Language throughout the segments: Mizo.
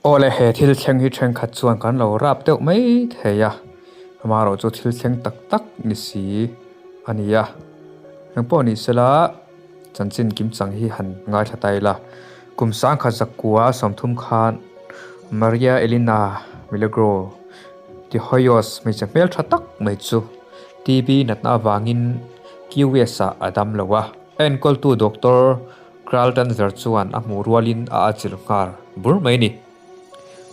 Awle he thil thleng hi thenkhat chuan kan lo rap deuh mai thei a, amaherawh chu thil thleng tak tak ni si a ni a. Engpawh ni sela chanchin kimchang hi han ngaithla ta ila. Kum sangkhat zakua 30 khan Maria Elena Milagro de Hoyos hmeichhe hmel tha tak mai chu TB natna avangin Key West ah a dam lo a. A enkawltu Doctor Carlton zer chuan a hmuh rualin a atchilh nghal bur mai a ni.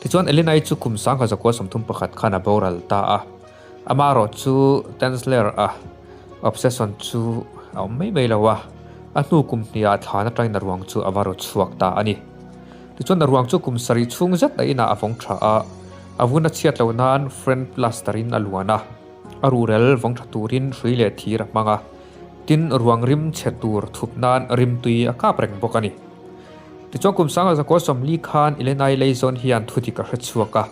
Tichuan Elenai chu kum 1931 khan a boral ta a, amaherawh chu Tanzler a obsession chu a awm mai mai lo a, a hnu kum hniah thlan atangin a ruang chu a va rawt chhuak ta a ni. Tichuan a ruang chu kum sarih chhung zet a inah a vawng tha a, a vun a chhiat loh nan friend plaster in a luan a, a ruhrel vawng tha turin hrui leh thir a hmang a. Tin, ruang rim chhe tur thup nan rimtui a kap reng bawk a ni. Tichuan kum 1940 khan Ilenai Leizawn hian thu dik a hre chhuak a.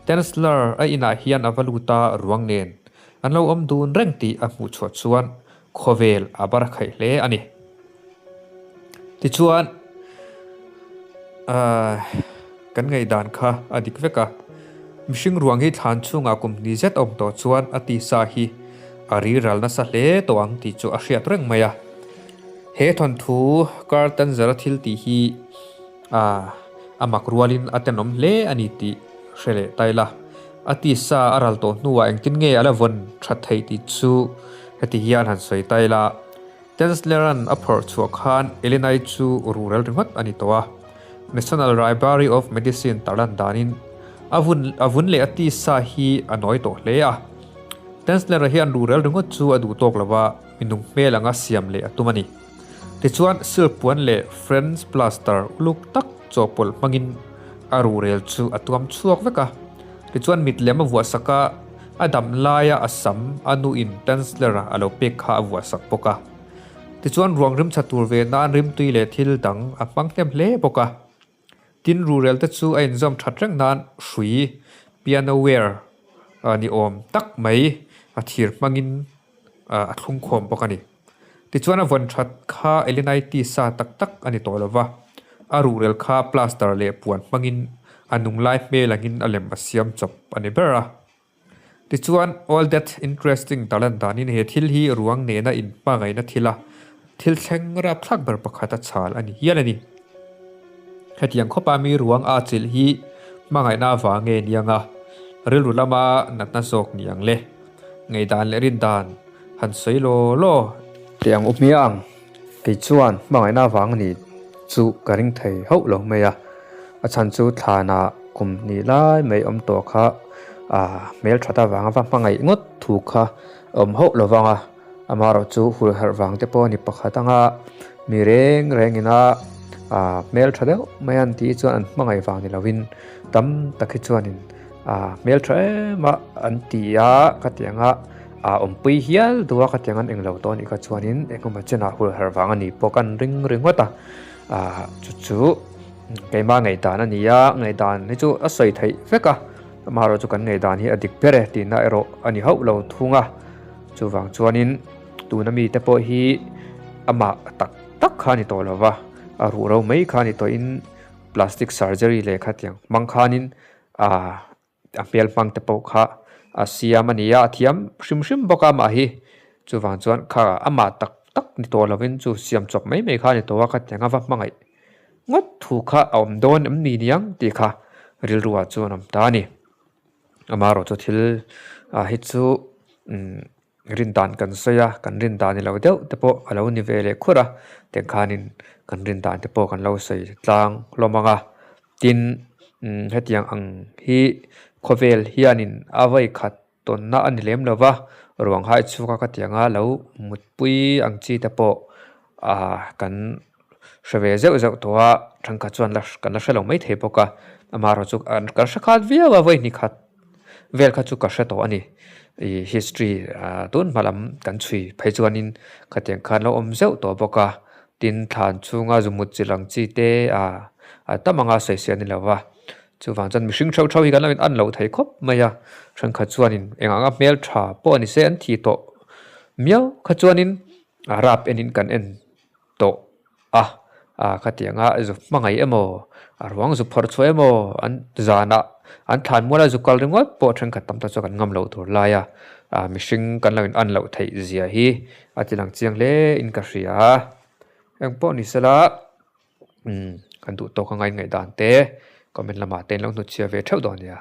Tensler a inah hian a va lut a, ruang nen an lo awm dun reng tih a hmuh chhuah chuan khawvel a bar khaih hle a ni. Tichuan, kan ngaihdan kha a dik vek a. Mihring ruang hi thlan chhungah kum hnih zet awm tawh chuan a tisa hi a riral nasa hle tawh ang tih chu a hriat reng mai a. He thawnthu kar tanzara thil tih hi a mak rualin a tenawm hle a ni tih hre leh ta ila. A tisa a ral tawh hnuah engtin nge a la vawn that theih tih chu heti hian han sawi ta ila. Tensler-a'n a phawrh chhuah khan Elenai chu rural ringawt a ni tawh a. National Library of Medicine tarlan danin a vun a vun leh a tisa hi a nawi tawh hle a. Tensler-a hian rural ringawt chu a duh tawk lo va, minung hmel anga siam leh a tum a ni. Tichuan, silk puan leh French plaster uluk tak chawhpawlh hmangin a ruhrel chu a tuam chhuak vek a. Tichuan, mit lem a vuahsak a. A dam laia a sam a nuin Tanzler-a a lo pek kha a vuahsak bawk a. Tichuan ruang rimchha tur ve nan rimtui leh thil dang a hmang hnem hle bawk a. Tin rurel te chu a inzawm that reng nan hrui, piano ware, ni awm tak mai a thir hmangin a thlung khawm bawk a ni. Tichuan a vawn that kha Elenite sa tak tak a ni tawh lo va, a ruhrel kha plaster leh puan hmangin a nunglai hmel angin a lem a siam chawp a ni ber a. Tichuan All That Interesting tarlan danin he thil hi ruang nena inhmangaihna thila thil thleng rapthlak ber pakhat a chhal a ni hial a ni. Hetiang khawpa mi ruang a chilh hi hmangaihna avang nge ni anga rilru lama natna zawk ni ang le? Ngaihdan leh rindan han sawi law law. Tih ang u hmiang, kei chuan hmangaihna avang a ni chu ka ring thei hauh lo mai a, a chhan chu thlanah kum hnih lai mai awm tawh kha hmel that avanga va hmangaih ngawt thu kha a awm hauh lo vang a, amaherawh chu hulherh vang te pawh a ni pakhat anga mi reng rengin a hmel tha deuh mai an tih chuan an hmangaih vang ni lovin tam tak hi chuanin A hmel tha em a an ti a ka ti ang a, a awmpui hial duh a ka ti ang an englo tawh anih kha chuanin engemaw chenah hul harh vang a ni pawh kan ring ringawt a, ah chu chu keimah ngaihdan a ni a, ngaihdan hi chu a sawi theih vek a, amaherawh chu kan ngaihdan hi a dik ber e tihna erawh a ni hauh lo thung a, chuvang chuanin tuna mite pawh hi amah tak tak kha a ni tawh lo va, a ruhro mai kha a ni tawhin plastic surgery leh khatiang hmang khanin Ah, a hmel hmang te pawh kha a siam a ni a, a thiam hrim hrim bawk a amah hi. Chuvang chuan kha amah tak tak ni tawh lovin chu siam chawp mai mai kha a ni tawh a, khatiang a va hmangaih ngawt thu kha a awm dawn em ni niang tih kha rilruah chuan a awm ta a ni. Amaherawh chu thil ah hi chu umm rin dan kan sawi a, kan rin dan ni lo deuh te pawh a lo ni ve leh khur a, tiang khanin kan rin dan te pawh kan lo sawi tlang hlawm ang a. Tin, hetiang ang hi khawvel hianin a vawi khat tawnna a ni lem lo va, ruang hai chhuak a ka ti ang a, lo mutpui ang chi te pawh ah kan hre ve zeuh zeuh tawh a, thenkhat chuan la kan la hre lo maithei bawk a, amaherawh chu kan hre khat viau a vawi hnih khat vel kha chu ka hre tawh a ni. Ih history ah tun hma lam kan chhui phei chuanin khatiang khan lo awm zeuh tawh bawk a, tin thlan chhunga zumut chi lang chi te ah a tam anga sawi sian ni lo va, chuvang chuan mihring theuh theuh hi kan lo in an loh thei khawp mai a, thenkhat chuanin eng anga hmeltha pawh ni se an thi tawh miau kha chuanin a rap enin kan en tawh a. A khatianga zu hmangaih emaw, a ruang zu phawrh chhuah emaw, an zanah an thlan muala zu kal ringawt pawh thenkhat tam tak chu kan ngam loh tur laia mihring kan lo in an loh theih zia hi a ti lang chiang hle in ka hria. Eng pawh ni sela kan duh tawk anga in ngaihdan te comment lamah te in lo hnutchhiah ve theuh dawn nia.